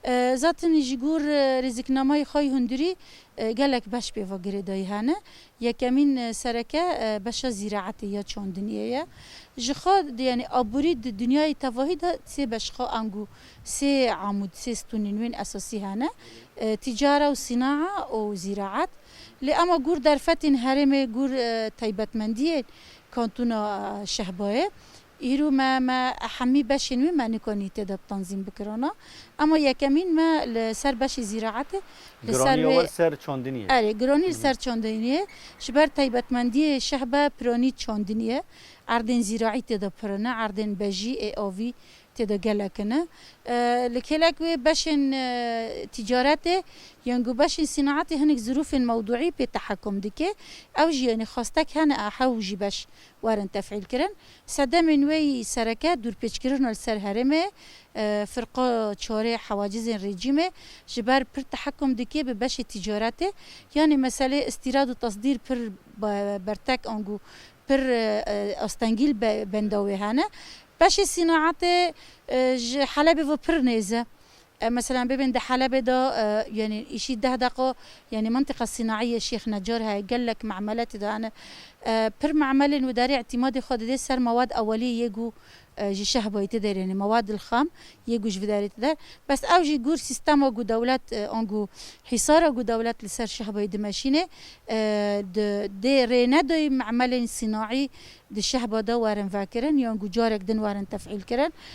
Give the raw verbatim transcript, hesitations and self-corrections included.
E, zaten ji gor, e, rêziknamayê xwe yê hundirî, e, gelek beş pê ve girêdayî hene. Yekemîn, e, sereke, e, beşa zîraetê ya çandiniyê ye. Ji xwe, yanî aborî di dinyayê tevahî de sê beşxa, ango sê amûd, sê stûnên wên esasî hene. E, tîcara û sînaa û zîraet. Lê ema gor derfetên herêmê, gor, e, taybetmendiyên kantona, e, Şehbayê, îro me, me hemî beşên wê me nikanî tê de tanzîm bikirana. Ema yekemîn me li ser beşê zîraetê, li ser Giraniya wê wer ser çandiniyê. Erê, giranî li Hı hı. ser çandiniyê. Ji ber taybetmendiyê Şehbe piranî çandiniyê. Erdên zîraî tê de pir in, erdên bejî ê avî tê de gelek in. E, li kêlek wê beşên, e, tîcaretê, yan ku beşên sînaetê hinek zirûfên mewduî pê tehekum dike. Ew jî, yanî xwestek hene, a hew jî beş werin tefîl kirin. Sedemên wê yî sereke dûrpêçkirina li ser herêmê, e, firqa çarê hewacizên rejîmê ji ber pir tehekum dike bi beşê tîcaretê. Yanî meselê îstîrad û tesdîr pir be-, bertek ango pir, e, e, astengî li be-, benda wê hene. Beşê sînaetê, e, ji Helebê ve pir nêz e. E, mesela bibên di Helebê de, e, yanî îşî deh deqa, yanî mentiqa sînaî yê Şêx Necar heye, gelek memele tê de hene. E, pir memelên wê derê îtîmadê xwe didê ser mewad ewelî yê ku, e, ji Şehbayê tê de, yanî mewad il xam yê ku ji vê derê tê de. Bes ew jî gor sîstema ku dewlet, e, ango hîsara ku dewlet li ser Şehbayê dimeşîne, e, di, dê rê nedayî memelên sînaî di Şehba de werin vekirin, yan ku carek din werin tefîl kirin.